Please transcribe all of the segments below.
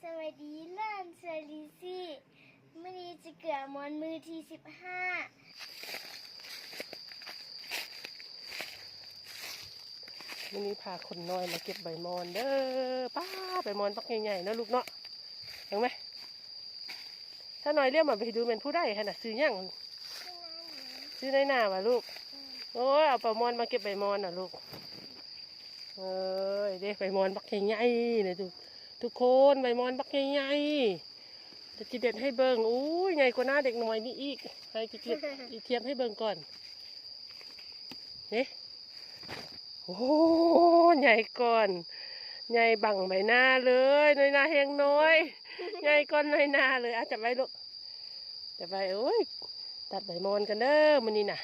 ສະບາຍດີຫຼານສວຍລິຊີ ມື້ນີ້ຈະເກືອມອນມື້ທີສິບຫ້າ. ມື້ນີ້ພາຄົນນ້ອຍມາເກັບໃບມອນເດີ້. ປ້າ ໃບມອນບັກໃຫຍ່ໆເນາະລູກເນາະ. ເຫັນໄໝ? ຖ້ານ້ອຍລ້ຽວມາໄປດູແມ່ນຜູ້ໃດຫັ້ນນະ? ຊື່ຫຍັງ? ຊື່ນາຍໜາຫວາລູກ? ໂອ້ຍ ເອົາປາມອນມາເກັບໃບມອນນະລູກ. ເອີຍ ເດ້ ໃບມອນບັກໃຫຍ່ໆເດ້ທຸກ ທຸກຄົນ ໃບມອນບັກໃຫຍ່ໆ. ດຽວຊິເດັດໃຫ້ເບິ່ງ. ໂອ້ຍ ໃຫຍ່ກວ່າໜ້າເດັກນ້ອຍນີ້ອີກ. ໃຫ້ຊິທຽບ ຊິທຽບໃຫ້ເບິ່ງກ່ອນ. ເດ້ ໂອ້ ໃຫຍ່ກ່ອນ ໃຫຍ່ບັງໃບໜ້າເລີຍ. ນ້ອຍໜ້າແຮງນ້ອຍ ໃຫຍ່ກ່ອນນ້ອຍໜ້າເລີຍ. ອາ ຈັບໄວ້ລູກ ຈັບໄວ້. ໂອ້ຍ ຕັດໃບມອນກັນເດີ້ມື້ນີ້ນະ.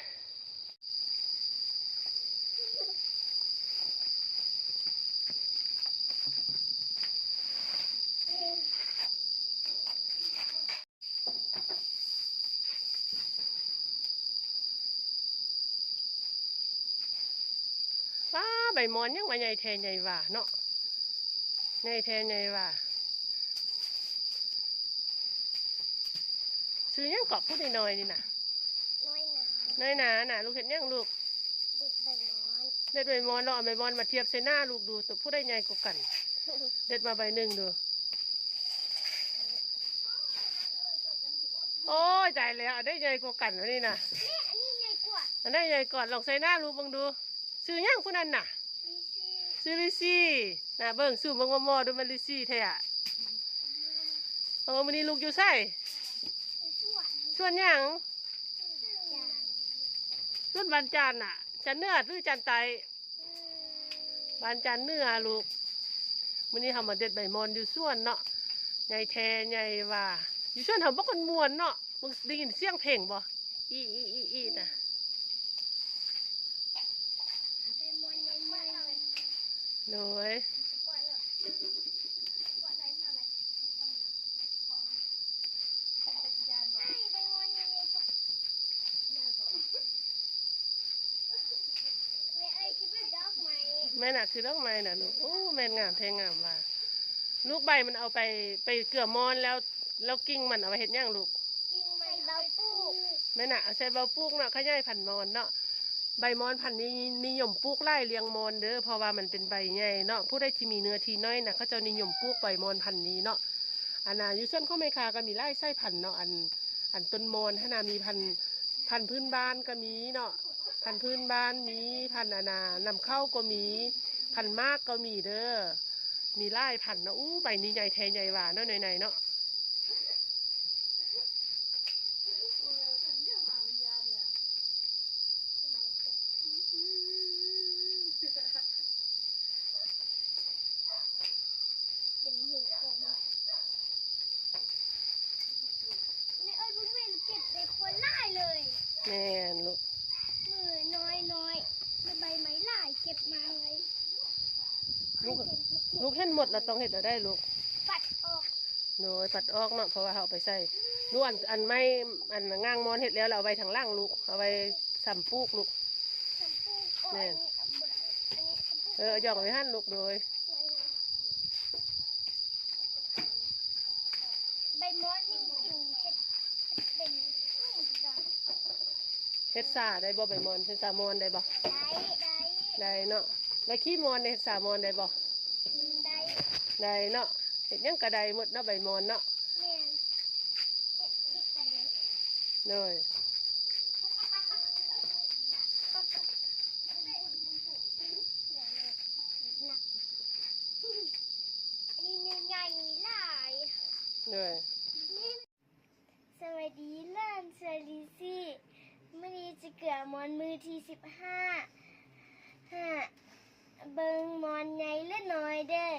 ວ້າ ໃບມອນຫຍັງວ່າໃຫຍ່ແທ້ໃຫຍ່ຫວາເນາະ ໃຫຍ່ແທ້ໃຫຍ່ຫວາ. ຊື່ຫຍັງເກາະ ຜູ້ນ້ອຍໆນີ້ນະ? ນ້ອຍໜາ. ນ້ອຍໜານະ ລູກເຮັດຫຍັງລູກ? ເດັດໃບມອນ. ເດັດໃບມອນ. ລອງເອົາໃບມອນມາທຽບໃສ່ໜ້າລູກດູ ໂຕຜູ້ໃດໃຫຍ່ກວ່າກັນ? ເດັດມາໃບໜຶ່ງດູ. ໂອ້ຍ ຕາຍແລ້ວ ອັນໃດໃຫຍ່ກວ່າກັນ? ອັນນີ້ນະ ແມ່ ອັນນີ້ໃຫຍ່ກວ່າ. ອັນໃດໃຫຍ່ກວ່າ? ລອງໃສ່ໜ້າລູກເບິ່ງດູ. ຊື່ຫຍັງຜູ້ນັ້ນນະ? ລິຊີ. ຊື່ລິຊີນະ. ເບິ່ງ ຊູມເບິ່ງໝໍໆດູ ແມ່ນລິຊີແທ້ອະ. ໂອ້ ມື້ນີ້ລູກຢູ່ໃສ? ສວນ. ສວນຫຍັງ? ສວນບ້ານຈານນະ. ຈານເໜືອຫຼືຈານໃຕ້? ບ້ານຈານເໜືອລູກ. ມື້ນີ້ເຮົາມາເດັດໃບມອນຢູ່ສວນເນາະ. ໃຫຍ່ແທ້ໃຫຍ່ຫວາ. ຢູ່ສວນເຮົາບໍ່ຄ່ອຍມ່ວນເນາະ. ມຶງໄດ້ຍິນສຽງເພງບໍ່? ອີ ອີ ອີ ອີນະ. ໂດຍ. ແມ່ນນະ ຄືດອກໄມ້ນະລູກ. ໂອ້ ແມ່ນງາມແທ້ງາມວ່າ. ລູກໃບມັນເອົາໄປ ໄປເກືອມອນແລ້ວ ແລ້ວກິ່ງມັນເອົາໄປເຮັດຫຍັງລູກ? ກິ່ງມັນໃສ່ເບົາປູກ. ແມ່ນນະ ເອົາໃສ່ເບົາປູກເນາະ ຂະຫຍາຍພັນມອນເນາະ. ໃບມອນພັນນີ້ນິຍົມປູກຫຼາຍລ້ຽງມອນເດີ້ ເພາະວ່າມັນເປັນໃບໃຫຍ່ເນາະ. ຜູ້ໃດທີ່ມີເນື້ອທີ່ນ້ອຍນະ ເຂົາເຈົ້ານິຍົມປູກໃບມອນພັນນີ້ເນາະ. ອັນນ່າ ຢູ່ສວນຂອງແມ່ຄ້າກໍມີຫຼາຍສາຍພັນເນາະ. ອັນ ອັນຕົ້ນມອນຫັ້ນນະ ມີພັນ ພັນພື້ນບ້ານກໍມີເນາະ ພັນພື້ນບ້ານມີ ພັນອັນນ່າ ນຳເຂົ້າກໍມີ ພັນໝາກກໍມີເດີ້ ມີຫຼາຍພັນເນາະ. ອູ້ ໃບນີ້ໃຫຍ່ແທ້ໃຫຍ່ຫວາເນາະ ໃນໆເນາະ. ເປັນໝູ່ຂອງມັນ. ແມ່ເອີຍ ເບິ່ງແມ່ນເກັບໄດ້ໂຄດຫຼາຍເລີຍ. ແມ່ນລູກ. ມືນ້ອຍໆ ແມ່ໃບໄມ້ຫຼາຍ ເກັບມາເລີຍ. ລູກ ລູກເຫັນໝົດແລ້ວຕ້ອງເຮັດແນວໃດລູກ? ປັດອອກ. ໂດຍ ປັດອອກເນາະ ເພາະວ່າເຮົາເອົາໄປໃສ່ ລູກ ອັນ ອັນໄມ້ ອັນງ່າງມອນເຮັດແລ້ວ ແລ້ວເອົາໄວ້ທາງຫຼັງລູກ ເອົາໄວ້ສຳປູກລູກ. ແມ່ນ. ເອີ ເອົາຢອງໄວ້ຫັ້ນລູກ. ໂດຍ. ໃບມອນນີ້ກິນເຮັດ ເຮັດເປັນ. ເຮັດສາໄດ້ບໍ່ໃບມອນ? ເຮັດສາມອນໄດ້ບໍ່? ໄດ້ ໄດ້ ໄດ້ເນາະ. ແລ້ວຂີ້ມອນເດ້ ເຮັດສາມອນໄດ້ບໍ່? ໄດ້ ໄດ້ເນາະ. ເຮັດຫຍັງກໍໄດ້ໝົດເນາະ ໃບມອນເນາະ. ແມ່ນ ເຮັດ ເຮັດກໍໄດ້. ໂດຍ. ອັນນີ້ໃຫຍ່ຫຼາຍ. ໂດຍ. ສະບາຍດີຫຼານສວຍລິຊີ ມື້ນີ້ຈະເກືອມອນມື້ທີສິບຫ້າ. ຫາ ເບິ່ງມອນໃຫຍ່ຫຼືນ້ອຍເດີ້.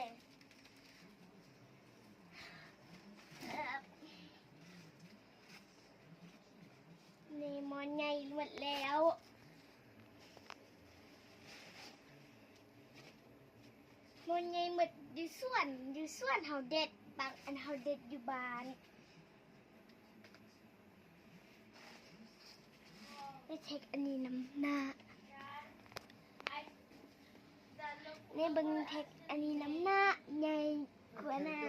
ນີ້ມອນໃຫຍ່ໝົດແລ້ວ. ມັນໃຫຍ່ໝົດຢູ່ສວນ ຢູ່ສວນເຮົາເດັດ ບາງອັນເຮົາເດັດຢູ່ບ້ານ. ໄປແທັກອັນນີ້ນຳໜ້າ ນີ້ເບິ່ງແທັກອັນນີ້ນຳໜ້າ ໃຫຍ່ກວ່າໜ້າ.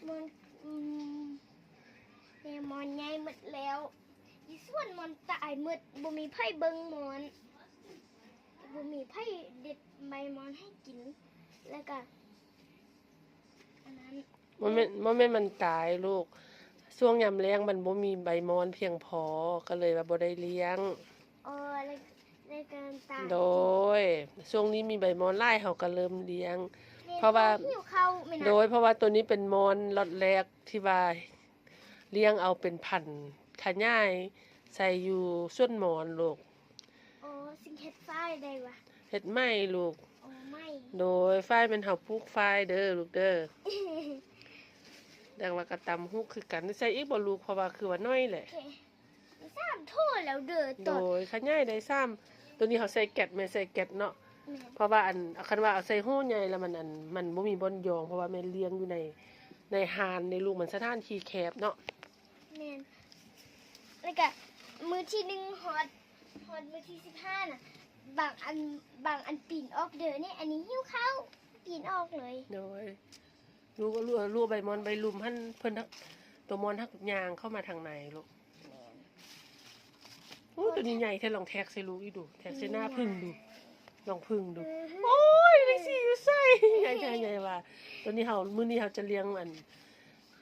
ມອນ ອືມ ແມ່ມອນໃຫຍ່ໝົດແລ້ວ ຢູ່ສວນມອນຕາຍໝົດ ບໍ່ມີໃຜເບິ່ງມອນ ບໍ່ມີໃຜເດັດໃບມອນໃຫ້ກິນ ແລ້ວກະ ອັນນັ້ນ ບໍ່ແມ່ນ ບໍ່ແມ່ນມັນຕາຍລູກ ຊ່ວງຍາມແລ້ງມັນບໍ່ມີໃບມອນພຽງພໍ ກໍເລີຍວ່າບໍ່ໄດ້ລ້ຽງ. ອໍ ແລ້ວ ແລ້ວກໍຕາຍ ໂດຍ ຊ່ວງນີ້ມີໃບມອນຫຼາຍ ເຮົາກໍເລີ່ມລ້ຽງ ແມ່ນ ເພາະວ່າ ເຮົາຫິວເຂົ້າແມ່ນນະ ໂດຍ ເພາະວ່າໂຕນີ້ເປັນມອນລັອດແລກທີ່ວ່າລ້ຽງເອົາເປັນພັນຂະຫຍາຍໃສ່ຢູ່ສວນມອນລູກ. ອໍ ຊິເຮັດຝ້າຍໄດ້ຫວາ? ເຮັດໄມ້ລູກ. ອໍ ໄມ້ ໂດຍ ຝ້າຍແມ່ນເຮົາປູກຝ້າຍເດີລູກເດີ. ແຕ່ວ່າກໍຕຳຫຸກຄືກັນ ໃສ່ອີກບໍ່ລູກ? ເພາະວ່າຄືວ່າໜ້ອຍແຫຼະ. ໂອເຄ ມີສາມໂຖແລ້ວເດີ. ໂດຍ ຂະຫຍາຍໄດ້ສາມ ໂຕນີ້ເຮົາໃສ່ແກັດ ແມ່ໃສ່ແກັດເນາະ. ແມ່ນ ເພາະວ່າອັນ ຄັນວ່າເອົາໃສ່ໂຫໃຫຍ່ແລ້ວມັນ ອັນ ມັນບໍ່ມີບ່ອນຢອງ ເພາະວ່າແມ່ລ້ຽງຢູ່ໃນ ໃນຮ້ານໃດລູກ ມັນສະຖານທີ່ແຄບເນາະ. ແມ່ນ ແລ້ວກະມື້ທີໜຶ່ງຮອດ ຮອດມື້ທີສິບຫ້ານະ ບາງອັນ ບາງອັນປີນອອກເດີນີ້ ອັນນີ້ຫິວເຂົ້າ ປີນອອກເລີຍ. ໂດຍ ລູກ ລູກ ລູກໃບມອນໃບລຸ່ມຫັ້ນ ເພິ່ນຮັກ ໂຕມອນຮັກຍ່າງເຂົ້າມາທາງໃນລູກ. ແມ່ນ ໂອ້ ໂຕນີ້ໃຫຍ່ແທ້ ລອງແທກໃສ່ລູກອີກດູ ແທກໃສ່ໜ້າ ໃຫຍ່ ເພິ່ງດູ ລອງເພິ່ງດູ. ອືຮຶ ໂອ້ຍ ໄດ້ສີ່ຢູ່ໃສ ໃຫຍ່ແທ້ໃຫຍ່ວ່າ. ໂຕນີ້ເຮົາ ມື້ນີ້ເຮົາຈະລ້ຽງອັນ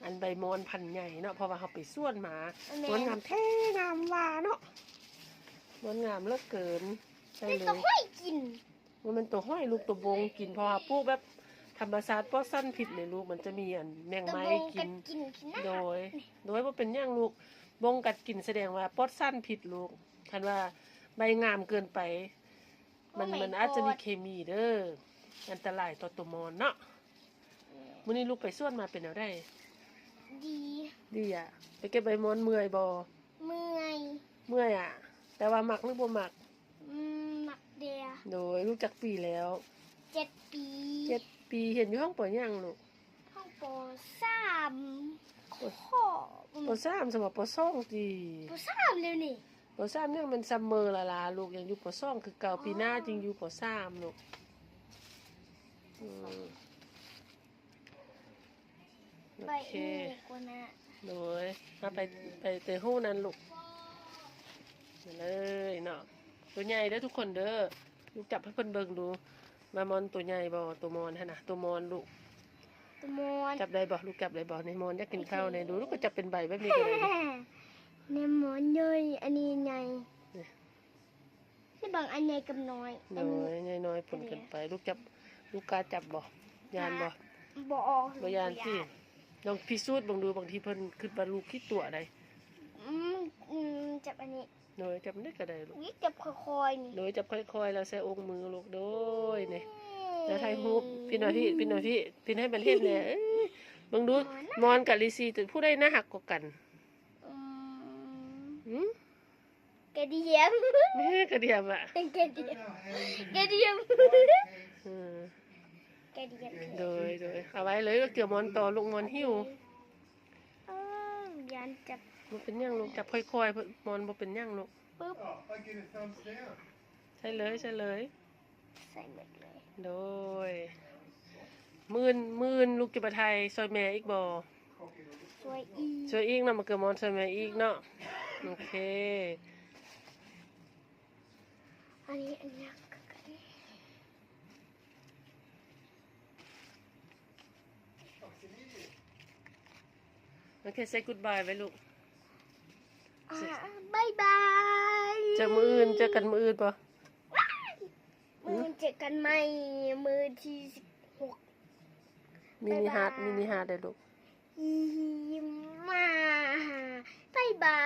ອັນໃບມອນພັນໃຫຍ່ເນາະ ເພາະວ່າເຮົາໄປສວນມາ. ແມ່ນ ມັນງາມແທ້ງາມວ່າເນາະ ມັນງາມເຫຼືອເກີນ. ໃສ່ເລີຍ ເປັນໂຕຫ້ອຍກິນ ບໍ່ແມ່ນໂຕຫ້ອຍລູກ ໂຕບົງກິນ ເພາະວ່າປູກແບບທຳມະຊາດປອດສານພິດເລີຍລູກ ມັນຈະມີອັນແມງໄມ້ກິນ. ໂດຍ ໂດຍ ບໍ່ເປັນຫຍັງລູກ ບົງກັດກິນສະແດງວ່າປອດສານພິດລູກ. ຄັນວ່າໃບງາມເກີນໄປ ມັນ ມັນອາດຈະມີເຄມີເດີ ອັນຕະລາຍຕໍ່ໂຕມອນເນາະ. ມື້ນີ້ລູກໄປສວນມາເປັນແນວໃດ? ດີ ດີອະ. ໄປເກັບໃບມອນເມື່ອຍບໍ່? ເມື່ອຍ ເມື່ອຍອະ ແຕ່ວ່າມັກຫຼືບໍ່ມັກ? ອືມ ມັກແດ່. ໂດຍ ລູກຈັກປີແລ້ວ? ເຈັດປີ ເຈັດປີ. ຮຽນຢູ່ຫ້ອງ ປ.ຫຍັງລູກ? ຫ້ອງ ປ.ສາມ ປ.ສາມ ສະບໍ່ ປ.ສອງ ຕິ? ປ.ສາມ ແລ້ວນີ້. ປ.ສາມ ຍັງແມ່ນຊັມເມີລະລາລູກ ຍັງຢູ່ ປ.ສອງ ຄືເກົ່າ. ອໍ ປີໜ້າຈຶ່ງຢູ່ ປ.ສາມ ລູກ. ອືມ ໂອເຄ ໂດຍ ມາໄປ ໄປແຕ່ຮູ້ນັ້ນລູກ ມາເລີຍເນາະ. ໂຕໃຫຍ່ເດີທຸກຄົນເດີ ລູກຈັບໃຫ້ເພິ່ນເບິ່ງດູ ວ່າມອນໂຕໃຫຍ່ບໍ່? ໂຕມອນຫັ້ນນະ ໂຕມອນລູກ ໂຕມອນ ຈັບໄດ້ບໍ່? ລູກຈັບໄດ້ບໍ່? ນີ້ມອນຢາກກິນເຂົ້າ ໂອເຄ ນີ້ດູ ລູກກໍຈັບເປັນໃບແບບນີ້ກໍໄດ້. ນີ້ມອນໃຫຍ່ ອັນນີ້ໃຫຍ່ ນີ້ ໃຫ້ເບິ່ງອັນໃຫຍ່ກັບນ້ອຍ. ໂດຍ ອັນນີ້ ໃຫຍ່ນ້ອຍປົນກັນໄປ. ລູກຈັບ ລູກກ້າຈັບບໍ່? ຢ້ານບໍ່? ບໍ່ ບໍ່ຢ້ານຕິ? ບໍ່ຢ້ານ. ລອງພິສູດເບິ່ງດູ ບາງທີເພິ່ນຄິດວ່າລູກຂີ້ຕົວະໃດ. ອືມ ອືມ ຈັບອັນນີ້. ໂດຍ ຈັບອັນໃດກໍໄດ້ລູກ. ນີ້ຈັບຄ່ອຍໆນີ້. ໂດຍ ຈັບຄ່ອຍໆ ແລ້ວໃສ່ອົງມືລູກ. ໂດຍ ນີ້ ອືມ ແລ້ວຖ່າຍຮູບ ປິ່ນມາພີ້ ປິ່ນມາພີ້ ປິ່ນໃຫ້ມັນເຫັນແດ່. ເອີຍ ເບິ່ງດູ ມອນກັບລິຊີ ຜູ້ໃດໜ້າຮັກກວ່າກັນ? ອືມ ຫື? ກະດຽມ ກະດຽມອະ ກະດຽມ ກະດຽມ ເອີ ກະດຽມ. ໂດຍ ໂດຍ ເອົາໄວ້ເລີຍ ເກືອມອນຕໍ່ລູກ ມອນຫິວ. ເອີ ຢ້ານຈັບ. ບໍ່ເປັນຫຍັງລູກ ຈັບຄ່ອຍໆ ມອນບໍ່ເປັນຫຍັງລູກ. ປຶບ ໃສ່ເລີຍ ໃສ່ເລີຍ. ໃສ່ໝົດເລີຍ. ໂດຍ ມື້ອື່ນ ມື້ອື່ນລູກຈະມາຖ່າຍຊ່ອຍແມ່ອີກບໍ່? ຊ່ວຍອີກ ຊ່ວຍອີກເນາະ ມາເກີມອນຊ່ວຍແມ່ອີກເນາະ. ໂອເຄ ອັນນີ້ ອັນຍັງຄືກັນ. ໂອເຄ ເຊກູດບາຍໄວ້ລູກ. ອ່າ ບາຍບາຍ. ເຈີມື້ອື່ນ ເຈີກັນມື້ອື່ນບໍ່? ມື້ອື່ນເຈີກັນໃໝ່ ມື້ທີສິບຫົກ ມິນິຮາດ ບາຍບາຍ ມິນິຮາດເດີລູກ. ອີ່ມາ ບາຍບາ